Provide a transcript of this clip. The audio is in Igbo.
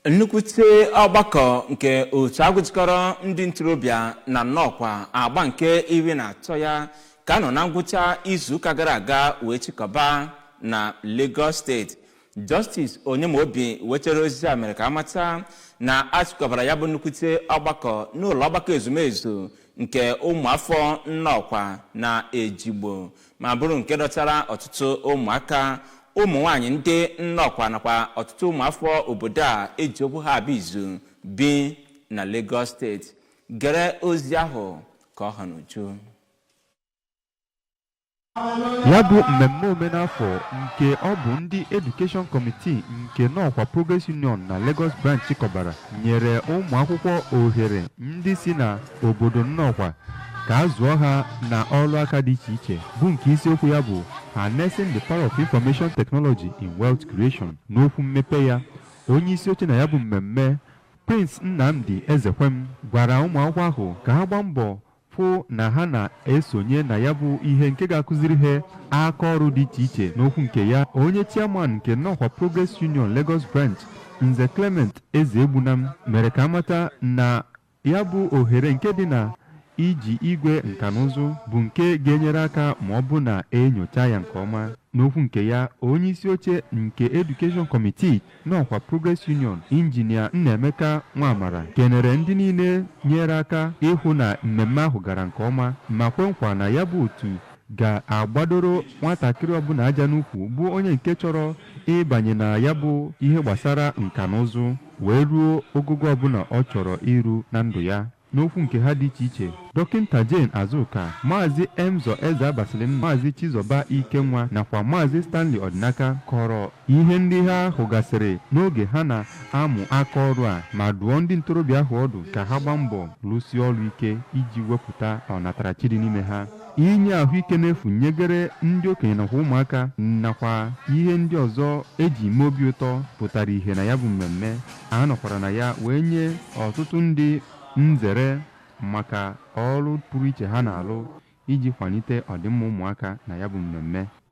Nnukwute ọgbakọ nke otu agụ jikọrọ ndị ntorobịa na Nnọkwa agba nke 13 ya ka a nọ na ngwụcha izuụka gara aga wee chịkọba na Lagos Steeti. Justice Onyemobi wetara ozi a mere ka amata na a chịkọbara ya bụ nnukwute ọgbakọ n'ụlọ ọgbakọ ezumezu nke ụmụafọ Nnọkwa na Ejigbo, ma bụrụ nke dọtara ọtụtụ ụmụaka, ụmụ nwaanyị ndị Nnọkwa nakwa ọtụtụ ụmụafọ obodo a eji okwu ha abịa izu bi na Lagos Steeti. Gere ozi ahụ ka ọ ha n'uju. Ya bụ mmemme omenafọ nke ọ bụ ndị Education Committee nke Nnọkwa Progress Union na Lagos Branch chịkọbara nyere ụmụ akwụkwọ ohere ndị si na obodo Nnọkwa ka a zụọ ha na ọrụ aka dị iche iche, bụ nke isiokwu ya bụ "Harnessing the Power of Information Technology in Wealth Creation". N'okwu mmepe ya, onye isi oche na ya bụ mmemme, Prince Nnamdi Ezekwem, gwara ụmụ akwụkwọ ahụ ka ha gbaa mbọ fụ na ha na-esonye na ya bụ ihe nke ga-akụziri ha aka ọrụ dị iche iche. N'okwu nke ya, onye chairman nke Nnọkwa Progress Union Lagos Branch, Nze Clement Ezeegbunam, mere ka amata na ya bụ ohere nke dị na iji igwe nka na ụzụ bụ nke ga-enyere aka ma ọ bụ na enyocha ya nke ọma. N'okwu nke ya, onye isi oche nke Education Committee Nnọkwa Progress Union, Injinia Nnaemeka Nwamara, kenere ndị niile nyere aka ịhụ na mmemme ahụ gara nke ọma, ma kwe nkwa na ya bụ otu ga-agbadoro nwatakịrị ọbụla aja n'ukwu bụ onye nke chọrọ ịbanye na ya bụ ihe gbasara nka na ụzụ wee ruo ogogo ọbụla ọ chọrọ iru na ndụ ya. N'okwu nke ha dị iche iche, Dọkịta Jane Azuka, Maazị Emzo Eze Abasilim, Maazị Chizoba Ikenwa nakwa Maazị Stanley Ọdịnaka kọrọ ihe ndị ha hụgasịrị n'oge ha na-amụ aka ọrụ a, ma dụọ ndị ntorobịa ahụ ọdụ ka ha gbaa mbọ lụsie ọrụ ike iji wepụta ọnatarachi dị n'ime ha. Inye ahụike n'efu nyegere ndị okenye nakwa ụmụaka nakwa ihe ndị ọzọ eji mee obi ụtọ pụtara ihe na ya bụ mmemme. A nọkwara na ya wee nye ọtụtụ ndị nzere maka ọrụ pụrụ iche ha na-alụ iji kwalite ọdịmma ụmụaka na ya bụ mmemme.